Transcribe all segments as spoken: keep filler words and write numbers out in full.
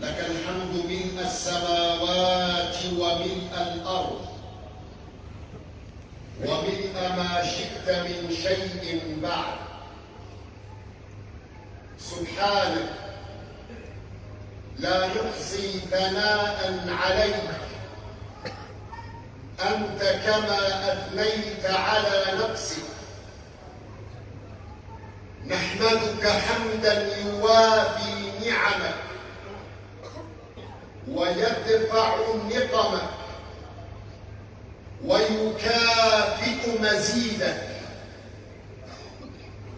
لك الحمد ملء السماوات وملء الأرض وملء ما شئت من شيء بعد. سبحانك، لا نحصي ثناء عليك، أنت كما أثنيت على نفسك. نحمدك حمدا يوافي نعمك ويدفع نقمك ويكافئ مزيدك،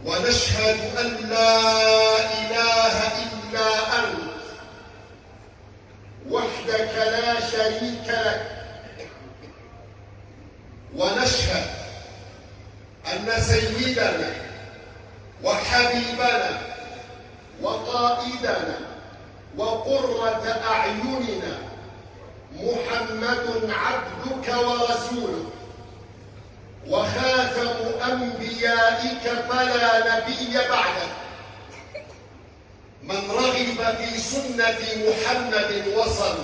ونشهد أن لا إله إلا أنت وحدك لا شريك لك، ونشهد أن سيدنا وحبيبنا وقائدنا وقرة أعيننا محمد عبدك ورسولك وخاتم أنبيائك فلا نبي بعدك. من رغب في سنة محمد وصل،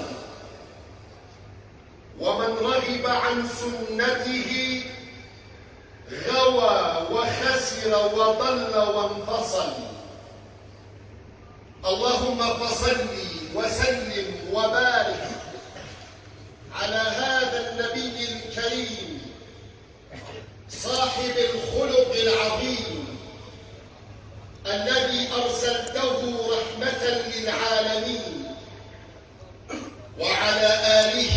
ومن رغب عن سنته غوى وخسر وضل وانفصل. اللهم فصل وسلم وبارك على هذا النبي الكريم صاحب الخلق العظيم الذي أرسلته رحمة للعالمين، وعلى آله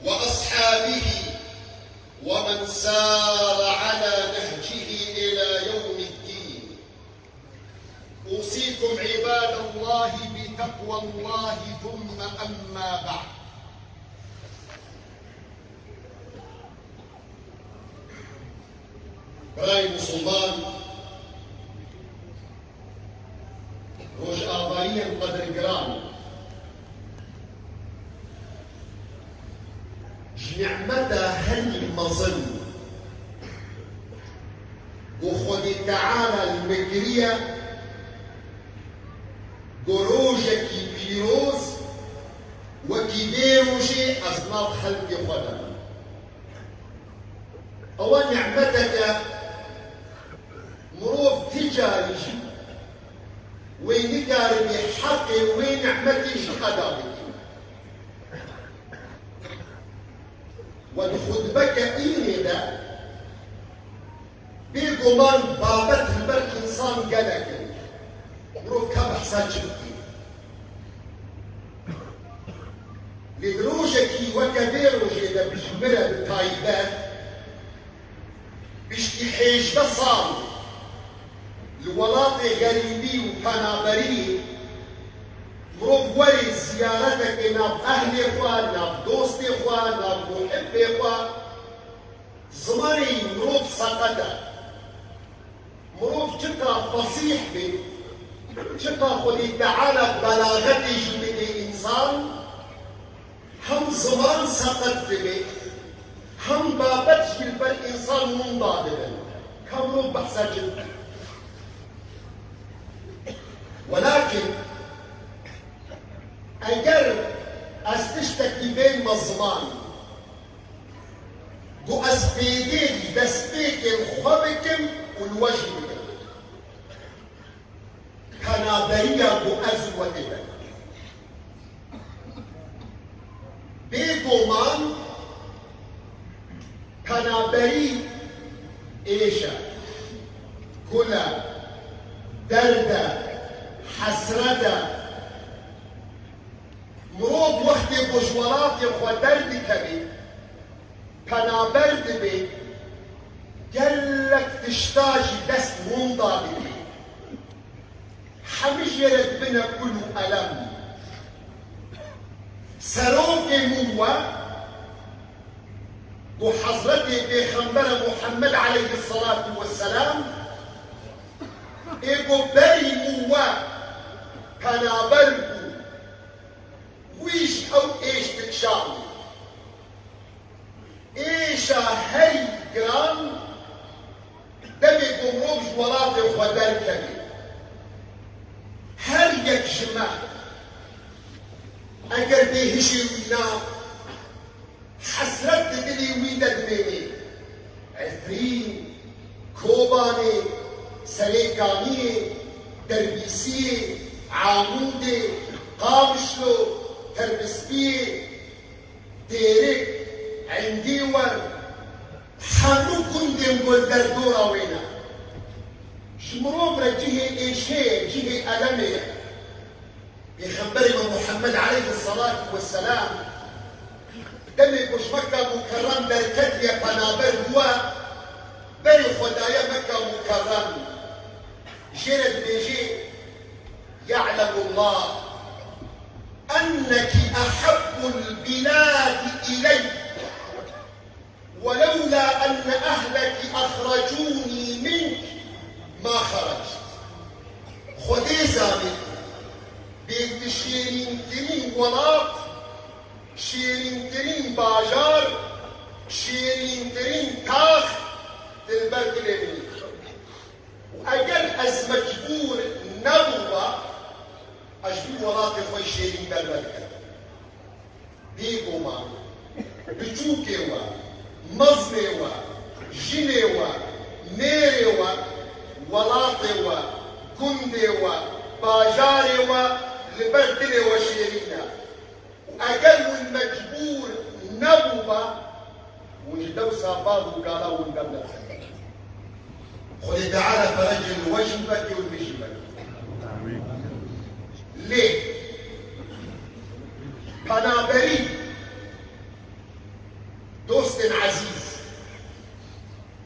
وأصحابه ومن سار على نهجه إلى يوم الدين. أوصيكم عباد الله بتقوى الله، ثم أما بعد. Birayê Musulman, Rojavayiyên qedirgiran, ji nîmeta herî mezin ku Xwedê Teala li me kiriye, ku rojekî pîroz wekî vê rojê ez nav xelkê xwe de me. Ewa nîmeteke mirov ti carî jî wê nikaribê heqê wê nîmetê jî eda bike. We di xutbeke înê de bêguman babet li ber însan gelek in. Mirov ka behsa çi bikî? Lê di rojekî weke vê rojê de bi ji min re bi taybet, piştî hêjdeh sal li welatê xerîbî û penaberî mirov werê ziyaretekê nav ehlê xwe, nav dostê xwe, nav muhibbê xwe, zimanê mirov seqet e. Mirov çika fesîh be, çika Xwedê Teala belaxetê jî bide însan, hem ziman seqet dibe, hem babet jî li ber însan winda dibin. Ka mirov behsa çi dike? Welakin eger ez tiştekî bênme ziman, ku ez fêdê destpêkên xwe bikim û li we jî bikim. Penaberiya ku ez û we tê de. Bêguman penaberî êş e, kul e, derd e, hesret e. Mirov wextê ku ji welatê xwe derdikeve, penaber dibe, gelek tişta ji dest winda dike. Hemî jê re dibine kul û elem. Serokê min we, ku Hezretê Pêxembere Muhammed aleyhisselatu vesselam, ê ku berî min we penaber bû, wî jî ew êş dikişand. Êşa herî giran demê ku mirov ji welatê xwe derkeve. ji me. Eger bê hişê wî na, hesret di dilê wî de dimêne. Efrîn, Kobanê, Serêkaniyê, Derbîsiyê, Amûdê, Qamişlo, Terbispiyê, Dêrik, Endîwer, hemû gundên ku li derdora wê ne. Ji mirov re cihê êşê ye, cihê elemê ye. Pêxemberê me Muhammed aleyhisselatu vesselam demê ku ji Mekka Mukerrem derketiye penaber bûye, berê xwe daye Mekka Mukerrem. Jê re dibêjê, "Ye'lemullah enneki ehabbul biladi ileyye." "Welewla enne ehleki ahrecûnî mink ma xerect." Xwedê zanî, bê tu şêrîntirîn welat, şêrîntirîn bajar, şêrîntirîn tax, tu li ber dilê min î. Û eger ez mecbûr nebûba, ez ji vî welatê xwe şêrîn dernedikim. Bêguman, biçûkê we, mezmê we, jinê we, mêrê we, welatê we, gundê we, bajarê we li ber dilê we şêrîn e. Û eger hûn mecbûr nebûba, hûn ji dewsa bav û gala hûn berdexin. Xwedê Teala ferecê li we jî veke û li min jî veke. Lê penaberî, dostên ezîz,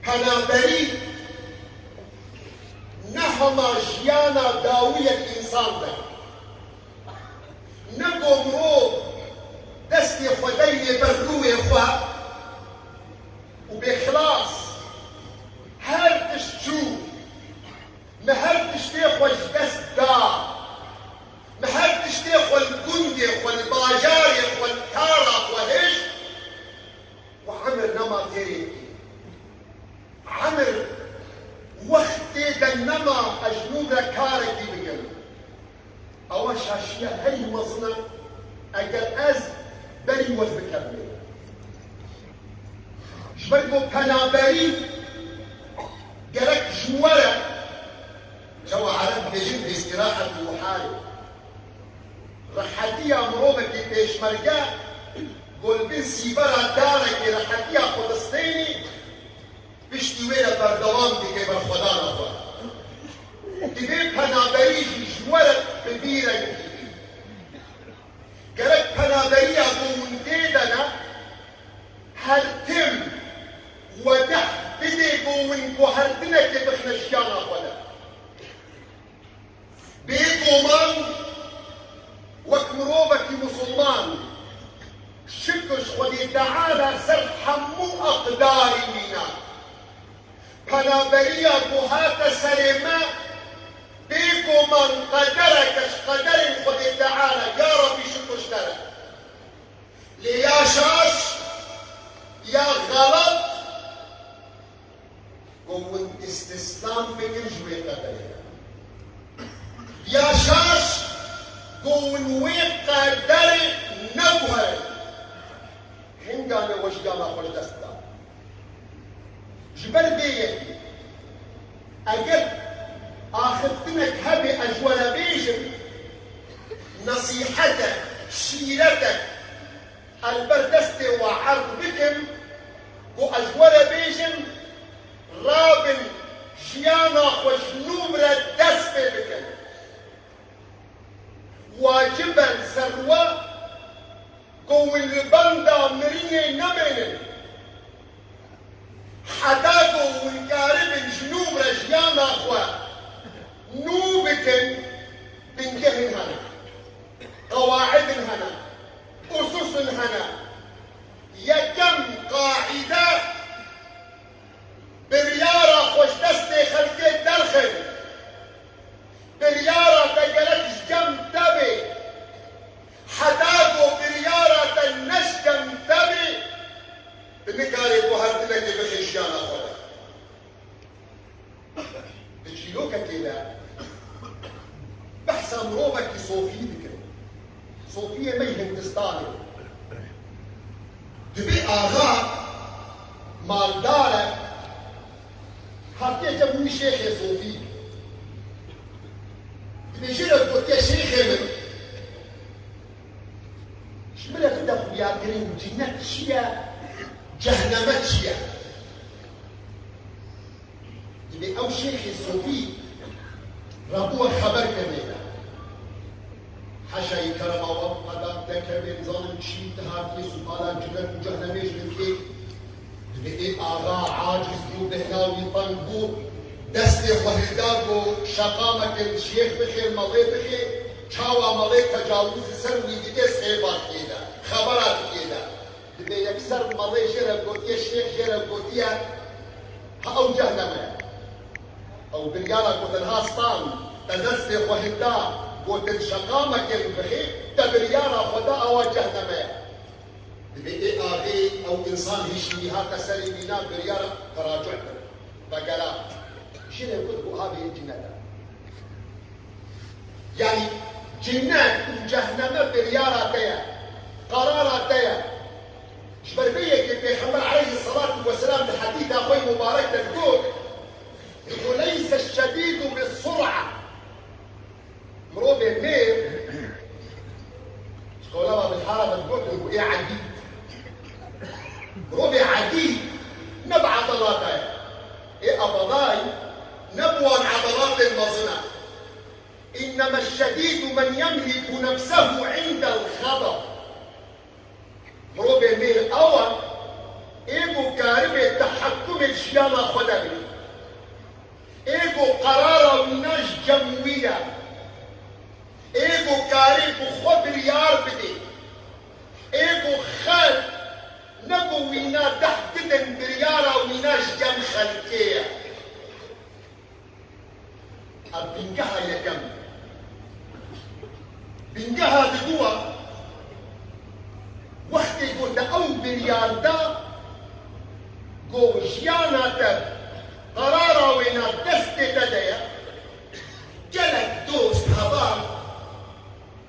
penaberî ne hema jiyana dawiyek însan de. Ne ku mirov destê xwe deyne ber rûyê xwe û bê xilas, her tişt çû, me her tiştê xwe ji dest da, me her tiştê xwe li gundê xwe, li bajarê xwe, li tara xwe hişt, û emir nema têrê bikî. Emir wextê de nema ez ji nû re karekî bikim. Ewa şaşiya herî mezin e eger ez berî we bikevimê. Ji ber ku penaberî gerek ji we re, çawa Ereb dibêjin, "Bêstirahet û halê." Rehetiya mirovekî pêşmerge, ku li bin sîbera darekê rehetiya xwe distênî, piştî wê re berdewam dike berxwedana xwe. Divê penaberî jî ji we re bi vî rengî bî. Gerek penaberiya ku hûn tê de ne, her tim wedeh bidê ku hûn guhertinekê bixine jiyana xwe de. Bêguman wek mirovekî misilman, şikir ji Xwedê Teala ser hemû aqdarî wî ne. Penaberiya ku hate serê me, bêguman qedereke ji qederên Xwedê Teala, ya Rebî şikir ji te re. Lê ya şaş, ya xelet, ku hûn îstîslam bikin ji wê qederê. Ya şaş, ku hûn wê qederê neguherin. Hingane we jiyana xwe ji dest da. Ji ber vê yekê, eger axiftinek hebe ez ji we re bêjim, nesîhetek, şîretek, ez li ber destê we erd bikim, ku ez ji we re bêjim, rabin jiyana xwe ji nû re dest pê bikin. Wacib e li ser we ku hûn li benda mirinê nemênin. Heta ku hûn karibin ji nû re jiyana xwe nû bikin, bingehên hene, qewaidin hene, ususin hene. Yekem qaîde, biryara xwe ji destê xelkê derxin. Biryara te gerek ji cem te bê. Heta ku biryara te ne ji cem te bê, tu nikarê guhertinekê bixê jiyana xwe de. Di çîrokekê de behs qesa mirovekî sofî dikin. Sofiyê me yê Hindistanê. Dibê axa maldar e, hatiye cem wî şêxê sofî. Dibê jê re gotiye, şêxê min, ji min re bide xuyakirin, cinnet çi ye, cehneme çi ye? Dibê ew şêxê sofî rabû we xeber ke mêde. Heşa yî kerema we, qeda dekevê, nizanim çi, tu hatiye supala cinnet û cehnemê ji min kê. Dibê ê axa aciz bû, bêhna wî teng bû, destê xwe hilda, got, şeqa mekin, şêx bixêr, melê bixêr, çawa melê tecawuz li ser wî dike, sêva dikê de, xebera dikê de. Dibê yekser melê jê re gotiye, şêx jê re gotiye, ha ew cehneme ye. Ew biryara ku tenha stand, te destê xwe hilda, gotin şeqa mekin bixê, te biryara xwe da, awa cehneme ye. Dibê ê axê ew însan hişî hate serê wîna, biryara teracuh kir. Vegera. Jê re got, got, ha vê cinnet e. Yanî cinnet û cehneme biryara te ye, qerara te ye. Ji ber vê yekê Pêxember aleyhisselatu vesselam di hedîsa xwe yê mubarek de digot, digot, "Leyse şedîdu bis-sur'a." Mirovê mêr, ji qewla Babel Hara ve digotin ku ê edî. Mirovê edî ne bi edalata ye. Ê abadayî ne bi wan edalatên mezin e. "Inneme şedîdu men yemliku nefsehu indel xedeb." Mirovê mêr ew e, ê ku karibê tehekkumê jiyana xwe de bike. Ê ku qerara wîna ji cem wî ye. Ê ku karê bi xwe biryar bidê. Ê ku xelk ne ku wîna deh didin, biryara wîna ji cem xelkê ye. Ev bingeha yekem. Bingeha diduwa, wextê ku te ew biryar da, ku jiyana te, qerara wêna destê te de ye, gelek dost, heval,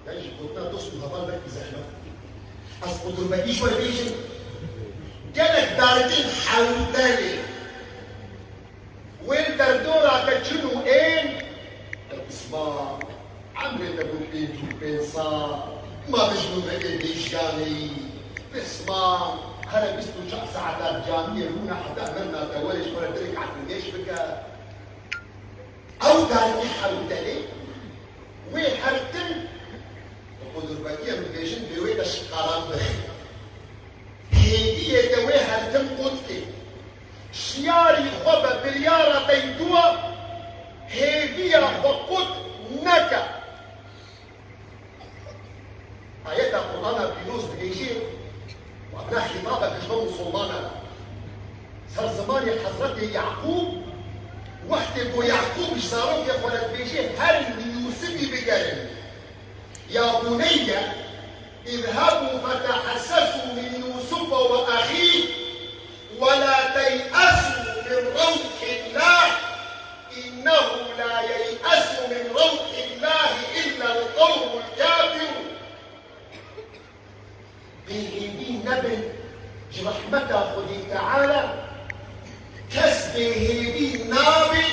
Yan jî gotina dost û heval belkî zehmet. Ez qudurbetî ji we re bêjim, gelek darikên hewtelê wê derdora te çin û ên, pisma, emrê te bû pêncî û pênc sal, ma tu ji min re ê vê jiyanê yî, pisma, here bîst û çar saeta camiyê rûne heta merna te were ji xwe re dirêk efirgêş bike. Ew darikê hewtelê wê her tim, bi qudurbetî em dibêjin, bê wê te şikaran bixî. Hêviyê te wê her tim qut kê. Şiyarî xwe be, biryara te yî duwa, hêviya xwe qut neke. Ayeta Qur'ana pîroz dibêje, û evna xîtabek ji bo Musulmanan e. Ser zimanê Hezretê Yaqûb, wextê ku Yaqûb ji zarokê xwe re dibêje, her li Yûsifî bigerin. Ya buneyye, izhebu fetehessesu min Yûsufe ve ehîh, ve la tey'esu min rewhillah. إنه لا ييأس من روح الله إلا القوم الكافرون. Bêhêvî nebin ji rehmeta Xwedê Teala, kes bêhêvî nabe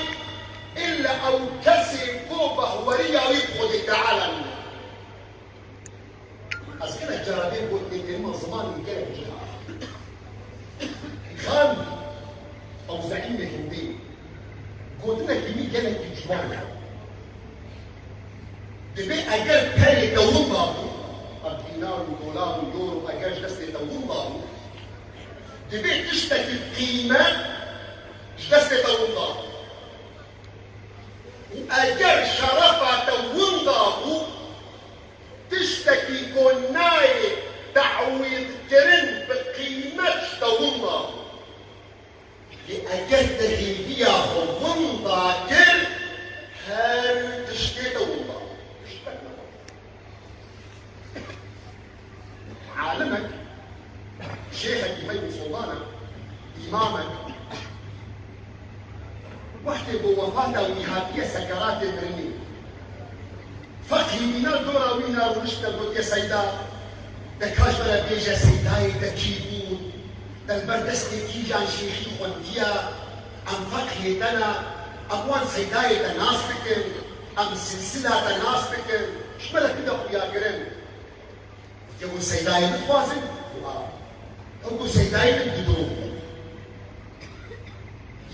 illa ew kesê ku behweriya wî bi Xwedê Teala nîne. Ez gelek cara vê gotinê dêrima zimanê min gelek cih a. Gandî, ew zeîmê hindî, gotinekî wî gelekî ciwan e. Dibê eger perê te winda bû, ev dînar û dolar û euro eger ji destê te winda bû, dibê tiştekî qîmet ji destê te winda bû. Û eger şerefa te winda bû, tiştekî ku nayê te'wîdkirin bi qîmet ji te winda bû. Lê eger te hêviya xwe winda kir, her tiştê te winda bû. Tiştek neba. Alimek, şêxekî me yê Musulmanan, îmamek, wextê ku wefata wî hatiye sekeratê mirinê, Feqî mîna dora wî ne rûniştine gotiye, Seyda, de ka ji me re bêje Seydayê te kî bûn? Te li ber destê kîjan şêxî xwendiye? Em feqiyê te ne, em wan Seydayê te nas bikin, em silsila te nas bikin, ji me re tu de xuya kirin. Gotiye hûn Seydayê bixwazin? Got, a. Ew got, Seydayê min dido bû.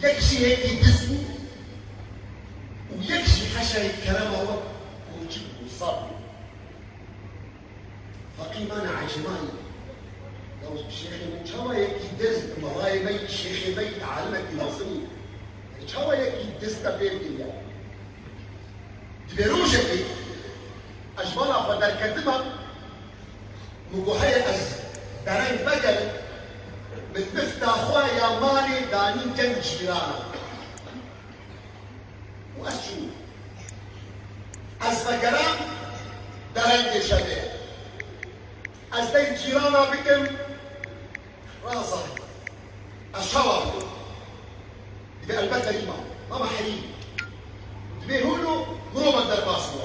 Yek jî yekî diz bû û yek jî heşayê kerema we koçik bû, sab bû. Feqî mane ecêbayî. Ya şêxê min çawa yekî diz, malayê me yî, şêxê me yî, alimekî mezin yî. Çawa yekî diz te fêr kiriye? Di vê rojekê ez ji mala xwe derketime, min got, heye ez dereng vegerim, min mifta xwe ya malê danî cem cîrana. Û ez çûm. Ez vegeram derengê şevê. Ez deng cîrana bikim, razayî. Ez çawa bikim? Dibê elbet derî ma. Mama herî. Dibê hûn û mirovek derbas bû.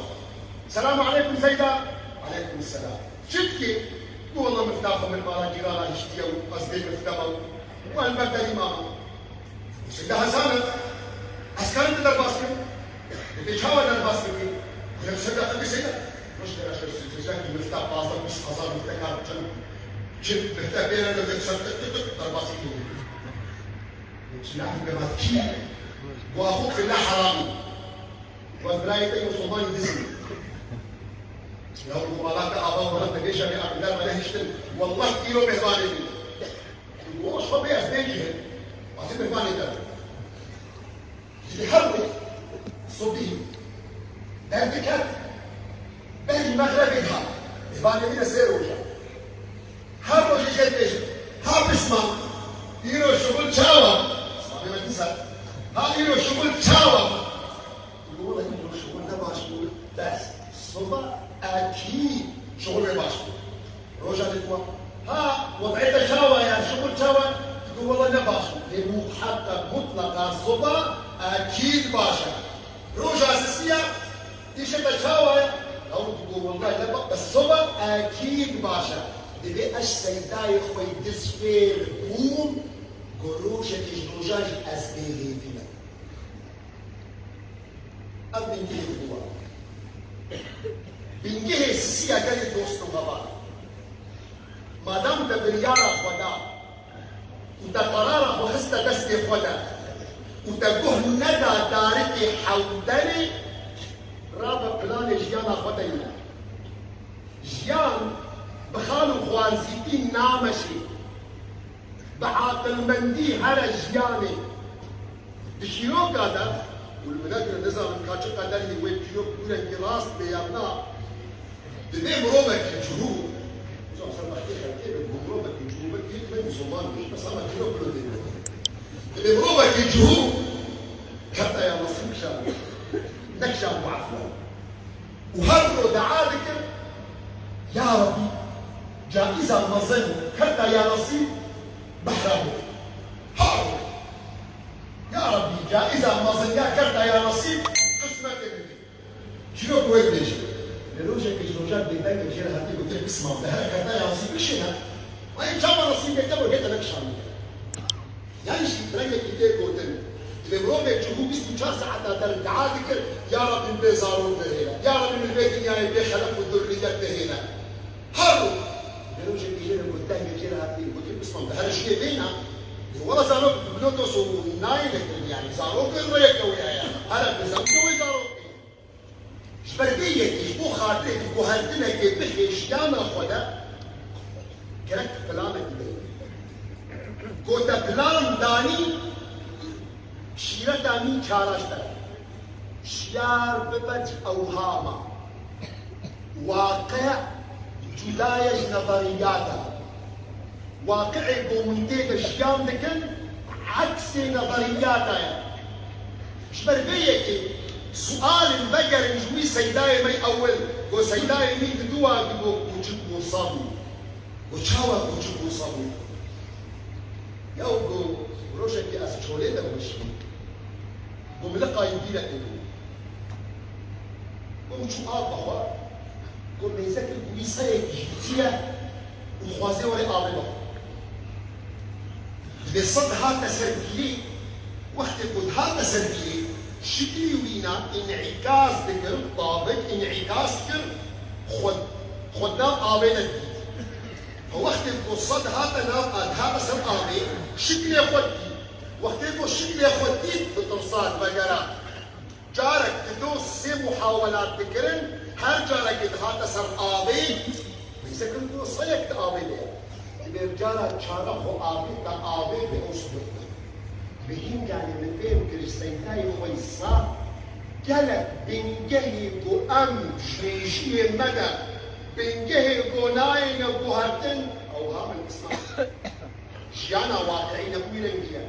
Selamu aleykum Seyda. Aleykum selam. Çi dikê? Got, wela mifta xwe min mala cîrana hiştiye û ez bê mifte me û elbet derî mama. Seyda hezan e. Ez karim tu derbas kim? Dibê çawa derbas bikî? Got, ser deqe Seyda. Roj te re şer, sicakî mifta pazdeh bîst hezar mifte kar biçin. Çi mifte bêre de ser tık tık tık derbasî kiriye. Çi lafî be vat kî? Got, axo kile heramî. Got, birayê te Musulmanî dizî. Ya bu malate ava wana te bêje bê akile me hiştin. Wallah îro mêvanê bî. Got, xwe bê ez bê cihê. Azî mêvanê te. Ji her roj sobî derdiket, berî mexrebê dihat. Mêvanê min e sê roj e. Her rojê jê dibêjim, ha pisma, îro şixul çawa? Pisma bê me dîsa. Ha îro şixul çawa? Wela îro şixul ne baş bû, bes. Soba ekîd şixul wê baş bû. Roja dî digot, ha, wed'ê te çawa ye, şixul çawa? Digot, wela ne baş bû. Lê muheqeq, mutleqa soba ekîd baş e. Roja sisiya, îşê te çawa ye? Ew digot, wela ne baş, bes soba ekîd baş e. Dibê ez Seydayê xwe yî diz fêr bûm, got rojekê ji rojan jî ez bê hêvî me. Ev bingehê dibiwa. Bingehê sisiya gelê dost û heval. Madam te biryara xwe da û te qerara xwe xiste destê xwe de û te guh neda darikê hewdenê, rabe planê jiyana xwe deyne. Jiyan bi xal û xwarzîtî nameşê. Bi aqilmendî here jiyanê. Di çîroka de, û li min negire nizanim ka çi qederî wê çîrok bi wî rengî rast bê yan na, dibê mirovekî cihû, zor ser wextê xelkê be, ku mirovekî cihû be, kî me musulman bê, bes ama çîrok bilo tê. Dibê mirovekî cihû, heta ya nasîb kişan, nekişan bu afwan. Û her ro dua dikir, ya Rabbî, caiza mezin kerta ya nasîb behra bike. Her ro. Ya Rabbî, caiza mezin ya kerta ya nasîb qismetê bike. Çîrok wê dibêje. Lê rojekê ji rojan bêdengê jê re hatî gotin, pismam de here kerta ya nasîb bişêne. Ay çawa nasîbê te bo hê te nekişandiye. Yan jî bi rengekî tê gotin, divê mirovê cihû bîst û çar saeta der dua dikir, ya Rabbî min bê zarok nehêle, ya Rabbî min li vê dinyayê bê xelef û durriyet nehêle. Her roj, divê rojekê jê re got, dengê jê re hatî gotin, pismam de here jiyê bêna, wela zarok bi Bluetooth û nayê nekirin, yanî zarok rêyeke wê heye, here bi zewce wê zarok bê. Ji ber vê yekê ji bo xatirê guhertinekê bixê jiyana xwe de gerek planekî beyî. Ku te plan danî, şîreta mî çara ji te re. Şiyar bibe ji ewhama. Waqi cuda ye ji nezeriyata. Waqi'ê ku hûn tê de jiyan dikin, eksê nezeriyata ye. Ji ber vê yekê sualên vegerin ji wî Seydayê me yî ewil, ku Seydayê min di dua digot koçik Musa bû. Ku çawa koçik Musa bû? Yaw ku rojekê ez çolê de weşî, ku miliqayî bîre êbû. û çû av bixwe, ku mêze kir ku wî seyekî hîtiye û dixwaze were avê bixwe. Divê sed hate ser pîlê, wextê ku dihate ser pîlê, şiklî wîna înîkas dikir, tavik înîkas dikir, xwe, xwe di nav avê de didît. Wextê ku sed hate nav, dihate ser avê, şiklê xwe didît. Wextê ku şiklê xwe dît, ditirsa, divegera. Carek dido sê muhawelat dikirin, her carekê dihate ser avê, mêze kir ku seyek di avê de ye. Divê cara çare xwe avê te avê bê ew sibir. Bi hînganê min fêm kir ji seydayê xwe yî sa gelek bingehê ku em ji mêjiyê me de bingehê ku nayêne guhertin, ew ha min islah. Jiyana waqiî ne wî rengî ye.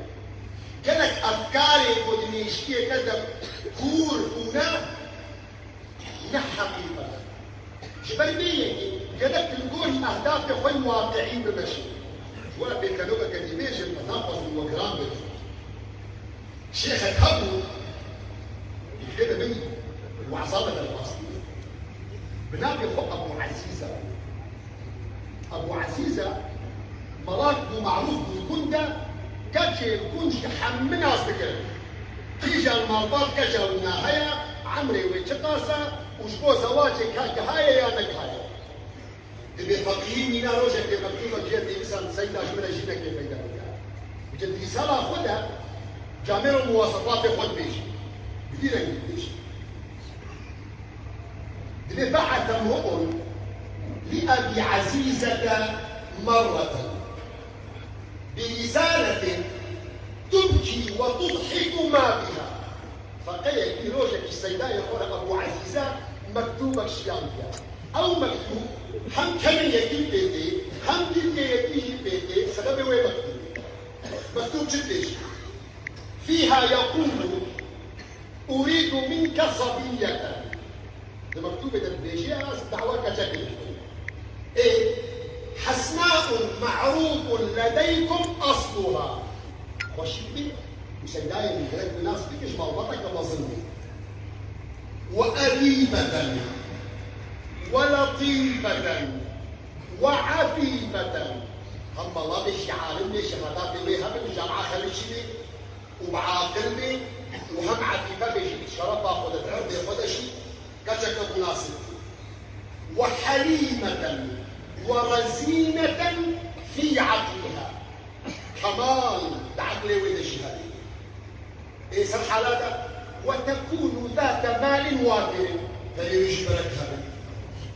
Gelek efkarê ku di mêjiyê te de kûr bûne, ne heqîqet e. Ji ber vê yekê gerek tu li gorî ehdafê xwe yî waqiî bimeşî. Ji we re pêkenokeke dî bêjim, ez naxwazim we giran bibin. Şêxek hebû, li kitêbê min weza me derbas bû. Bi navê xwe Ebû Ezîze bû. Ebû Ezîze, melak bû, merûf bû, gund e, keçê gund jî hemî nas dikirin. Qîja li malbat keça wina heye, emrê wê çiqas e û ji bo zewacê ka gihaye ya negihaye. Divê feqîhî mîna rojekê mektûbek jê nivîsan, seyda ji min re jînekê peyda bike. Ji dîsala xwe de camêr û muwasefatê xwe dibêjî. Bi vî rengî dibêjî. Divê بعث امرؤ لأبي عزيزة مرة برسالة تبكي وتضحك ما بها. Feqeyekî rojekî seydayê xwe re Ebû Ezîze mektûbek şiyandiye. Ew mektûb hem kemên yekî pê tê, hem dîlkê yekî jî pê tê, sebebê wê mektûbê. Mektûb çi dibêjî? فيها يقول: أريد منك صبية. Di mektûbê de dibêje, ez dawa keçekê dixwim. Ê, حسناء معروف لديكم أصلها. Xweşik bî, û seydayê min gerek bi nas bike, ji malbateke mezin bû. وأديبة ولطيفة وعفيفة. Hem malbatê jî alim bê, şehadatê wê hebin, camia xelîçî bê. û bi aqil bê û hem efîfe bê jî, şerefa xwe de, di erdê xwe de jî keçeke munasib bê. وحليمة ورزينة في عقلها. Kemal di eqlê wê de jî hebe. Ê ser hala de, وتكون ذات مال وافر. Perê wê jî berek hebe.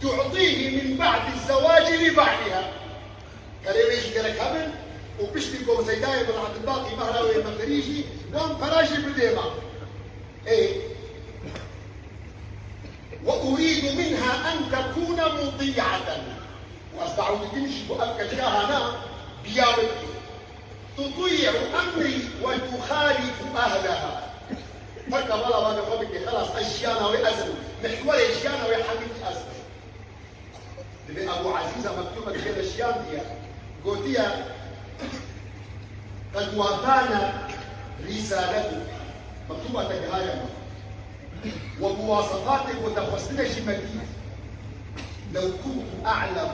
تعطيه من بعد الزواج لبعلها. Perê wê jî gerek hebin û piştî ku seydayê bin Ebdulbaqî mehra wê meqirî jî wan pera jî bidê me. Ê, وأريد منها أن تكون مطيعة. Û ez dawî dikim jî ku ev keçika hana biya min bike. تطيع أمري وتخالف أهلها. Terka mala bavê xwe bike, xelas, ez jiyana wê, ez im. Mihwerê jiyana wê hemî ez im. Divê Ebû Ezîza mektûbek jê re şiyandiye, gotiye, قد وافانا رسالتك. Mektûba te gihaye me. Û muwasefatê ku te xwestine jî me dît. لو كنت أعلم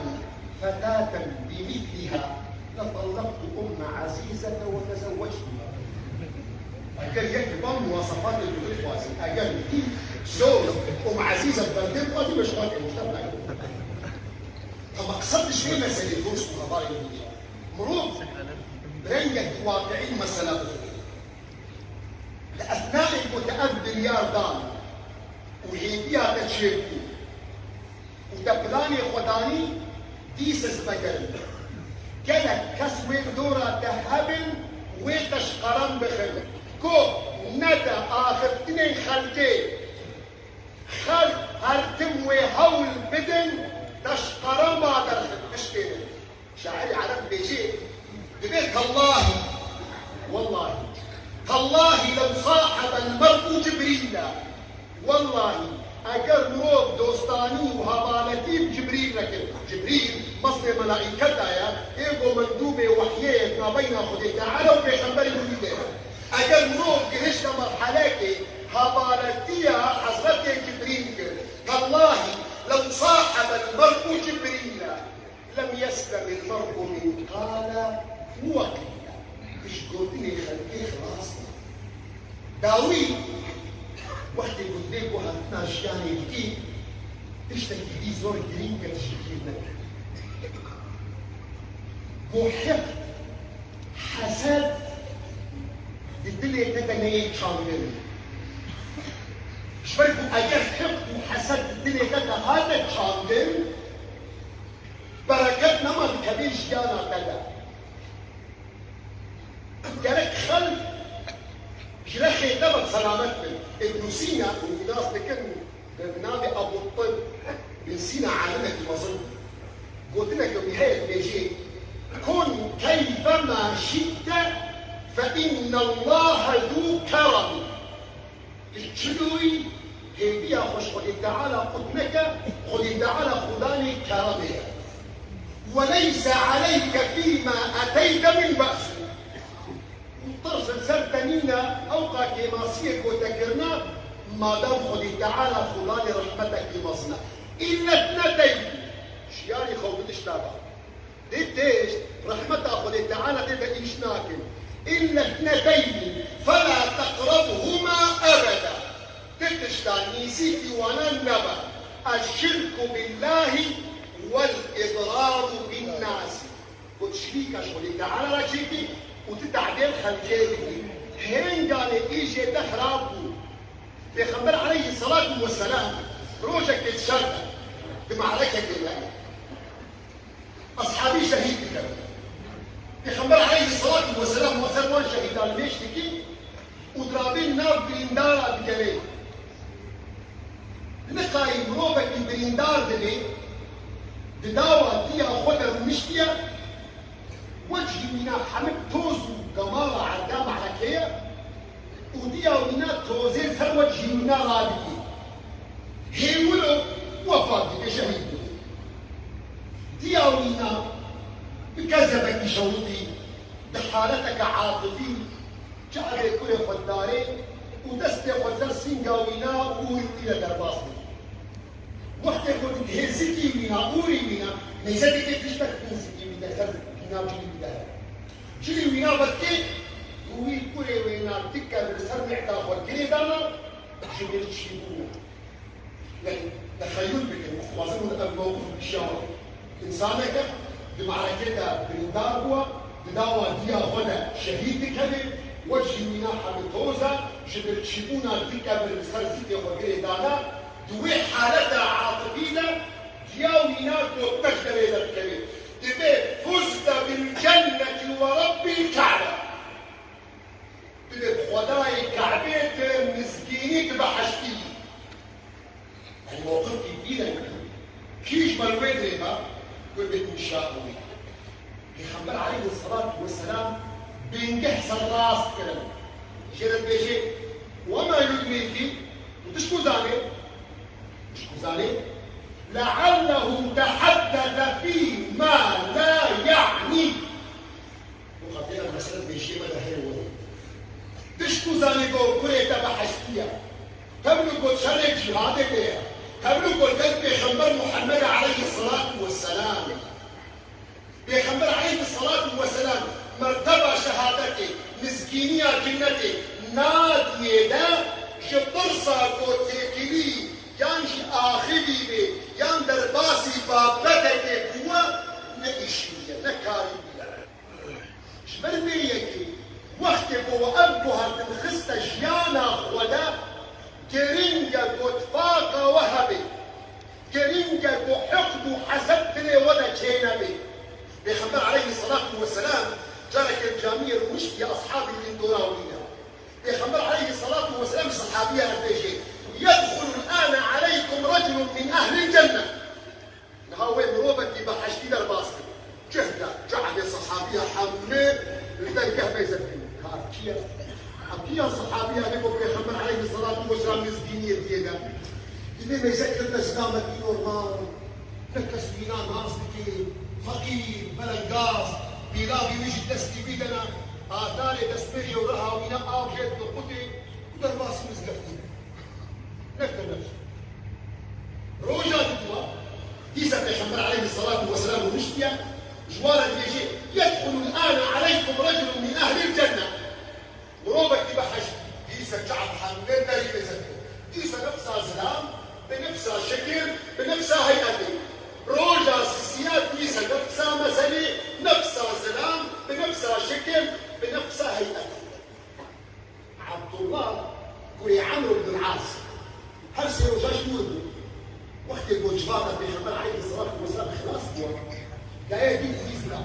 فتاة بمثلها لطلقت أم عزيزة وتزوجتها. Eger yek van muwasefatê tu bixwazî, eger wî zor Umm Ezîze berdê bixwazî, bi şuan ew tişta nake. Te meqsed ji vê meselê dost û hevalên min e. Mirov bi rengekî waqiî mesele bixwîne. Li esnayê ku te ev biryar dan û hêviya te çêbû, û te planê xwe danî, dîse ji me germ be. Gelek kes wê dora te hebin, wê te ji qerem bixin. Ku nede axiftinên xelkê. Xelk her tim wê hewl bidin, te ji qerema derxin, bişkênin. Şairê ereb dibêje, dibê تالله، والله، تالله لو صاحب المرء جبريل. Wellahî, eger mirov dostanî û hevaletî bi Cibrîl re kir, Cibrîl meslê melaîketa ye, ê ku mendûbê wehyê ye di navbeyna Xwedê Teala û pêxemberê Murîdê ye. Eger mirov gihişte merhelekê hevaletiya Hezretê Cibrîl kir, والله لو صاحب المرء جبريل لم يسلم المرء من قال وقيل. Ji gotinê xelkê xilas nabî. Dawî wextê ku divê guhertina jiyanê bikî, tiştekî dî zor girîng e ji bîr neke. Ku hiqd, hesed di dilê te de neyê çandin. Ji ber ku eger hiqd û hesed di dilê te de hate çandin, bereket nema dikeve jiyana te de. Gerek xelk ji rexê te ve selamet bin. Îbn Sîna, hûn nas dikin, bi navê Ebû Tib, Îbn Sîna alimekî mezin, gotineke wî heye, dibêjê: "Kun keyfema şi'te fe innallahe zû kerem." Tu çi dûyî, hêviya xwe ji Xwedê Teala qut neke, Xwedê Teala Xudanê keremê ye. "Ve leyse aleyke fîma eteyte min be's." Û tirs li ser te nîne, ewqa kêmasiyê ku te kirine, madam Xwedê Teala Xudanê rehmetekî mezin e. Îlle thneteyni, şiyarî xew bi tişta be. Dê têşt, rehmeta Xwedê Teala tê de îş nakin. Îlle thneteyni, fela teqrebhuma ebeda. Di tişta nîzîkî wana nebe. Eşşirku billahî wel îdraru bin nasi. Got şirîka ji Xwedê Teala re çêkî û tu tehdê li xelkê dikî. Hênganê îjê te xirab bû. Pêxember aleyhisselatu vesselam rojekê di şer de, di me'rekekê de, eshabî şehîd dikevin. Pêxember aleyhisselatu vesselam û ser wan şehîdan mêş dikî û dirabên nav birîndara dikevê. Niqayî mirovekî birîndar dibê, di dawa diya xwe de rûniştiye, wecihî wîna hemik toz û gemala erda me'rekê ye û diya wîna tozê ser wecihî wîna radikê. Hê wilo wefat dike, şehîd dibê. Diya wîna bi kezebekî şewitî, di haleteke atifî, çavê kurê xwe darê û destê xwe ser sînga wîna û wî wî re derbas dike. Wextê ku dihê zikî wîna, ûrî wîna, mêze dike tiştek ku zikî wî de ser navcilî wî de heye. Cilî wîna vedikê û wî kurê wêna dike li ser mihda xwe girê dana, ji birçîbûna. Yanî, texeyul bikin, dixwazin hûn ev mewqif bikişînin. Însaneke di me'rekê de birîndar bûye, di dawa diya xwe de şehîd dikeve, wecihî wîna hemî toz e, ji birçîbûna dikeve li ser zikê xwe girê dane, di wê haleta atifî de diya wîna gotinek derê de dikeve. Dibê: "Fuzte bil cenneti ve Rabbil Ka'be." Tu bi Xwedayê Ka'bê tu mizgînî, tu behiştî yî. Ev mewqifkî vî rengî. Kî ji ber wê dirêva, tu bi înşa bûyî. Pêxember aleyhisselatu vesselam bingeh serrast kirin. Jê re dibêje: "Wema yudrîki", tu tişt ku zanê? Tişt ku zanê? "Leallehu tehaddese fî ma la ya'nî." Û xatê em mesele dibêjiyê me de heye werê. Tişt ku zanî ku kurê te behiştî ye. Tevlû ku şerê cîhadê de ye. Tevlû ku gel Pêxember Muhammed aleyhisselatu vesselam. Pêxember aleyhisselatu vesselam merteba şehadetê, mizgîniya cinnetê nadiyê de ji tirsa ku têkilî yan jî axivî bê yan derbasî babetekê bûye, ne îşî bûye, ne karî bûye. Ji ber vê yekê wextê ku we ev guhertin xiste jiyana xwe de, girîng e ku tifaqa we hebe. Girîng e ku hiqd û hesed dilê we de çênebe. Pêxember aleyhisselatu vesselam careke li camiyê rûniştiye, eshabî li dora wî ne. Pêxember aleyhisselatu vesselam sahabiya dibêje: "Yedxulul ane aleykum reculun min ehlil cenne." Niha wê mirovekî behiştî derbas kir. Cih de, cehbê sehabiya hemû li dergeh mêze kirin. Ka ev kî ye? Ev kî ya sehabiya ne ku Pêxember aleyhisselatu vesselam mizgîniyê diyê de? Divê mêze kirine zilamekî normal. Ne kes wîna nas dike. Feqîr, belengaz, pîlavî wî ji destî wî de ne. Atarê destmêjê û reha wîna av jê dike qutê û derbasî mizgeftî. Nekir nefs. Ji wan re dibêje, "Yedxulu l-ane aleykum reculun min ehlil cenne." Mirovekî bi heşt, dîse çav hemû derî lezet bû. Dîse nefsa zilam, bi nefsa şekil, bi nefsa heyetê. Roja sisiya dîse nefsa mezelê, nefsa zilam, bi nefsa şekil, bi nefsa heyetê. Abdullah kurê Amr ibn al-As her sê roja ji nû bû. Wextê ku civata Pêxember aleyhisselatu vesselam xilas bû, daye dî ku Îslam.